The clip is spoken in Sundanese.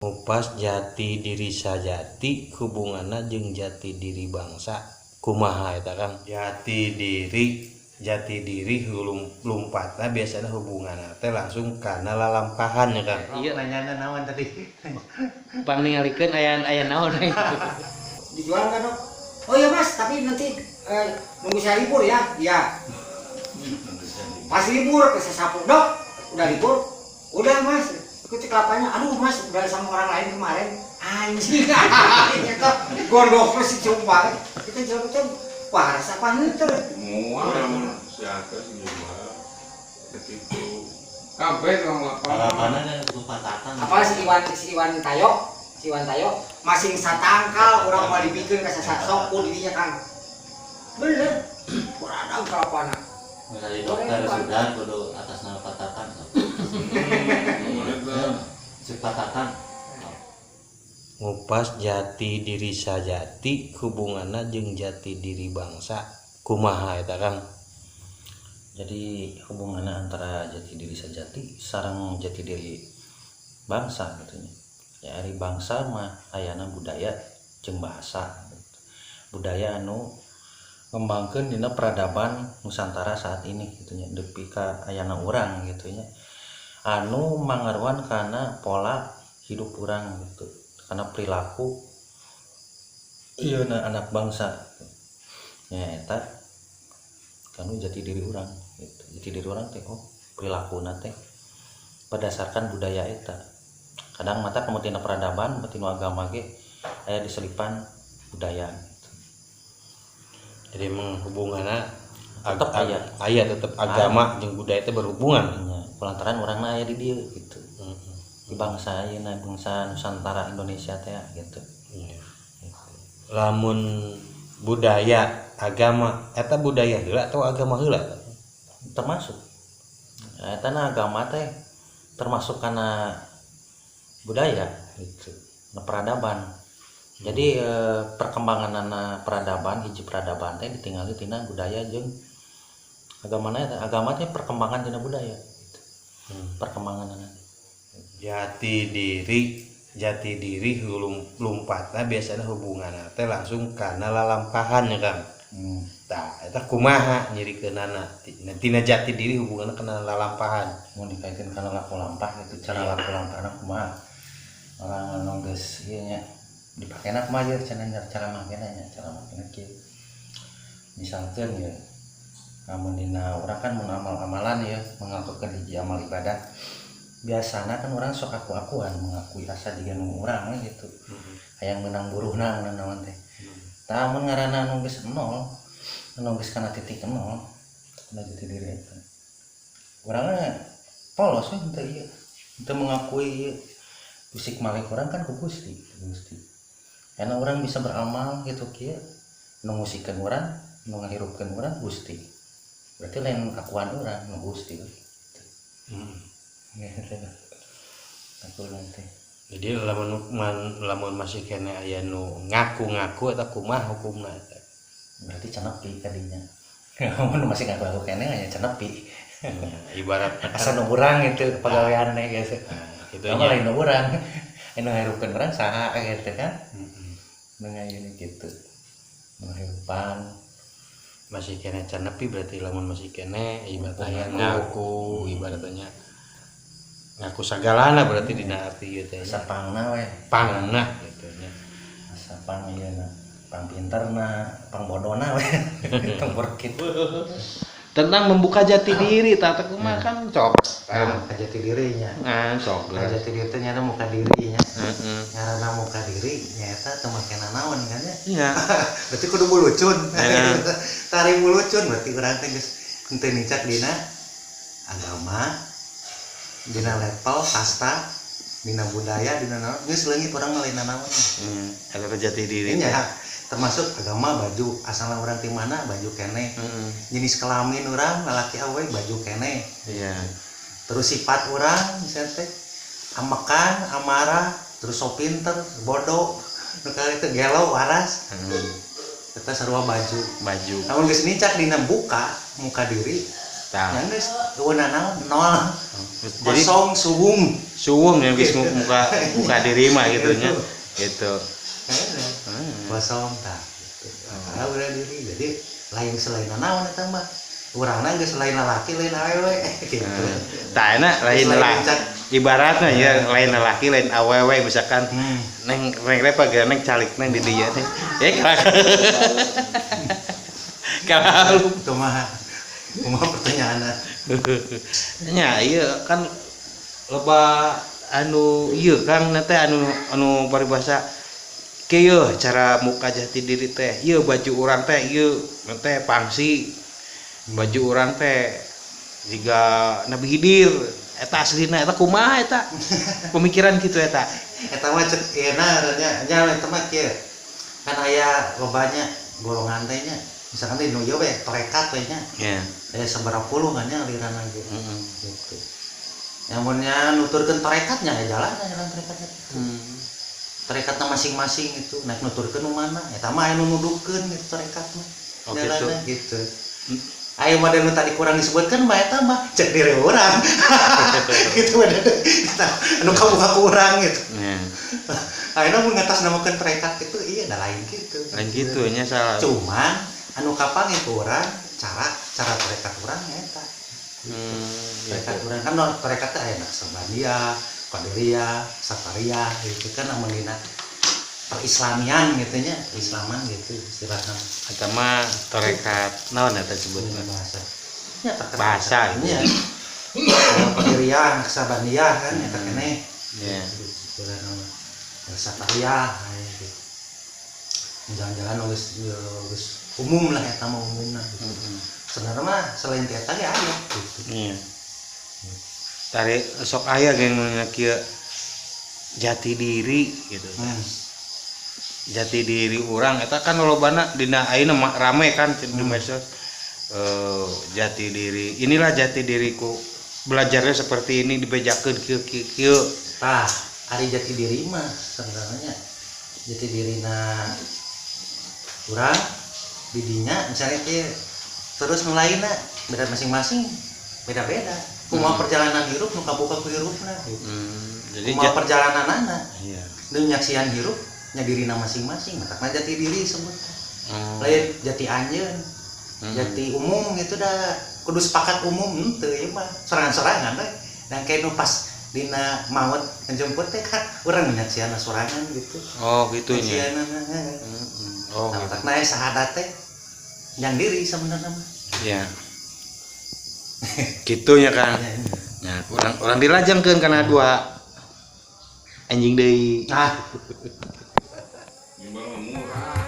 Ngupas jati diri sajati hubunganna jeung jati diri bangsa kumaha eta, Kang? Jati diri lumpatna biasana hubunganna teh langsung kana lalampahan ya, Kang. Iya. Nanyana naon tadi? Pang ningalikeun aya aya naon. Dijual nggak, Dok? Oh iya, Mas, tapi nanti nunggu saya libur ya. Iya. Pas libur ke saya sapu, "Dok, udah libur?" "Udah, Mas." Ikut kelapanya, "Aduh, Mas, udah sama orang lain kemarin." Anjing, itu gondok sih coba. Kita jawab itu, wah, rasa apa henteu? Semua namun siapa sih jual begitu kabeh orang lapangan. Harapannya kan lumpatan. Apa si Iwan Tayo, si Iwan Tayo masing satangkal urang mau dibikeun ka sasasok ku didinya, Kang. Bener. Kurang kalapana. Misalnya dokter sudah kudu atas nama Patatan. Si Patatan. Ngupas jati diri sajati hubunganna jeung jati diri bangsa kumaha eta, Kang? Jadi hubungannya antara jati diri sejati sareng jati diri bangsa gitu nya. Ya, ari bangsa mah ayana budaya jeung bahasa gitu. Budaya anu ngembangkeun dina peradaban Nusantara saat ini gitu nya, dupi ka ayana urang gitu nya, anu mangaruhan kana pola hidup urang gitu, karena perilaku ieu na anak bangsa nya. Eta kanu jati diri urang gitu. Jati diri urang teh, oh, perilaku teh berdasarkan budaya eta. Kadang mata kamu tina peradaban tina agama ge aya diselipan budaya gitu. Jadi emang hubunganna Tetep aya. Aya tetep, agama jeung budaya itu berhubungan. Nya, kulantaran urangna aya di dieu gitu, di bangsa ayeuna, bangsa Nusantara Indonesia teh gitu. Iya. Lamun budaya agama eta budaya heula atau agama heula? Termasuk eta na agama teh termasuk karena budaya gitu na peradaban. Jadi perkembangan peradaban, hiji peradaban teh ditinggali tina budaya jeung agama. Agama teh perkembangan tina budaya gitu. Perkembangan. Jati diri lumpatna biasanya hubungan teh langsung kana lalampahan ya, Kang. Tah, eta kumaha nyirikeunana tina jati diri hubunganna kana lalampahan? Mau dikaitkan kana laku lampah gitu, cara laku lampahna kumaha, orang anu geus ieu nya dipakena kumaha ieu cenah nya, cara makena nya, cara makena kieu. Misalkan ya, lamun dina urang kan mun amal-amalan ya, menglakukan hiji amal ibadah, biasana kan urang sok aku-akuan, mengakui asa jiga nu urang we gitu, hayang menang buruhna, menang naon teh. Tah, mun ngaranna anu geus nol, anu geus kana titik nol kana jati diri eta, urangna polos we, henteu ieu, henteu mengakui ieu. Fisik malik urang kan ku Gusti, Gusti karena urang bisa beramal gitu kieu, nu ngusikeun urang, nu ngahirupkeun urang Gusti, berarti lain akuan urang, nu Gusti we. Gitu aku nanti. Jadi lamun lamun masih keneh aya nu ngaku-ngaku eta kumaha hukumna eta? Berarti can nepi kadinya. Mun masih ngaku-ngaku keneh aya can nepi. Ya, ibarat asa nu urang gitu pagawean gitu. Nah, gitu Kamu nya. Lain nu urang, anu ngahirupkeun urang saha gitu kan. Nu ngayeuneun gitu nu ngahirupan. Masih keneh can nepi berarti lamun masih keneh ibarat aya ngaku, ibaratnya ngaku sagalana, berarti dina arti ieu teh nya. Asa pangna we. Pangna gitu nya. Asa pang ieu na, pang pinterna, pang bodona we, tong kitu. Tentang membuka jati diri tata kumaha kan, cok? Nah, muka jati dirinya. Nah, sok. Muka jati diri teh nyata muka dirinya. Ngaranna muka diri nyata teu make nanaon kan ya. Berarti kudu bulucun. Tari bulucun berarti urang teh geus henteu nincak dina agama, dina level kasta, dina budaya, dina naon, geus leungit urang mah lain nanaon. Eta jati diri. Nya, termasuk agama, baju asalna urang ti mana baju keneh. Jenis kelamin urang lalaki awewe baju keneh. Terus sifat urang misalnya teh ambekan, amarah, terus sok pinter, bodoh, nu kali itu gelo, waras. Eta sarua baju. Baju. Lamun geus nincak dina buka muka diri, Tah. nya geus eueun naon, nol. Jadi kosong, suwung. Suwung yang geus muka buka diri mah gitu nya. Gitu. Kosong tah gitu. Karena udah diri jadi lain selain naon eta mah. Urangna geus lain lalaki lain awewe gitu. Tah enak lain lah. Ibaratnya ya lain lelaki lain awewe misalkan neng neng repa ge neng calik neng di dieu teh. Ya kalau kumaha kumaha pertanyaanna. Nya ieu kan loba anu ieu Kang na teh anu anu paribasa kieu cara muka jati diri teh ieu baju urang teh ieu teh pangsi baju urang teh jiga Nabi Khidir eta aslina eta kumaha eta pemikiran kitu eta eta mah cek ieu na nya nya eta mah kieu kan aya lobanya golongan teh nya misalkan di nu ieu we tarekat we nya nya aya sabaraha puluh kan nya aliran lagi gitu. Namunnya nuturkeun tarekatnya ya jalan jalan tarekatnya gitu. Tarekatna masing-masing itu naik nuturkeun nu mana eta mah aya nu nuduhkeun gitu tarekat mah. Oh, jalanna gitu. Aya model nu tadi kurang disebutkan mah eta mah cek diri urang. Gitu mah eta anu kabuka ku urang gitu. Nya. Ayeuna mun ngatasnamakeun tarekat itu iya da lain gitu. Lain kitu nya salah. Cuman anu kapanggih ku urang cara cara tarekat urang eta. Tarekat urang kan tarekat teh aya Naqsyabandiyah, Qadiriyah, Satariyah gitu kan amun dina perislamian gitu nya, perislaman gitu istilahna. Eta mah tarekat naon eta sebutna? Bahasa. Nya tarekat. Bahasa gitu. Nya. Qadiriyah, Naqsyabandiyah kan eta keneh. Nya. Istilahna mah. Satariyah aya gitu. Jangan-jangan geus umum lah eta mah umumna gitu. Sebenarnya mah selain ti eta ge aya gitu. Iya. Tarik sok aya geng nu kieu jati diri gitu. Jati diri urang eta kan lobana dina ayeuna rame kan di medsos. Jati diri inilah jati diriku belajarnya seperti ini dibejakeun kieu kieu kieu. Tah, ari jati diri mah sebenarnya jati dirina urang didinya misalnya kieu terus nu lainna beda masing-masing beda-beda. Kumaha perjalanan hirup nu kabuka ku hirupna gitu. Jadi kumaha perjalananana. Iya. Nu nyaksian hirup nya dirina masing-masing matakna jati diri sebut. Lain jati anjeun. Jati umum gitu dah kudu sepakat umum henteu ieu mah sorangan-sorangan we. Dan kayak nu pas dina maut ngejemput teh kan urang nyaksianna sorangan gitu. Oh gitu nya. Nyaksianna. Oh gitu. Matakna sahadat teh yang diri sebenarnya mah. Ya. Gitu nya Kang. Nah, urang dilajengkeun kana dua anjing deui. Nah, Nyumbang murah.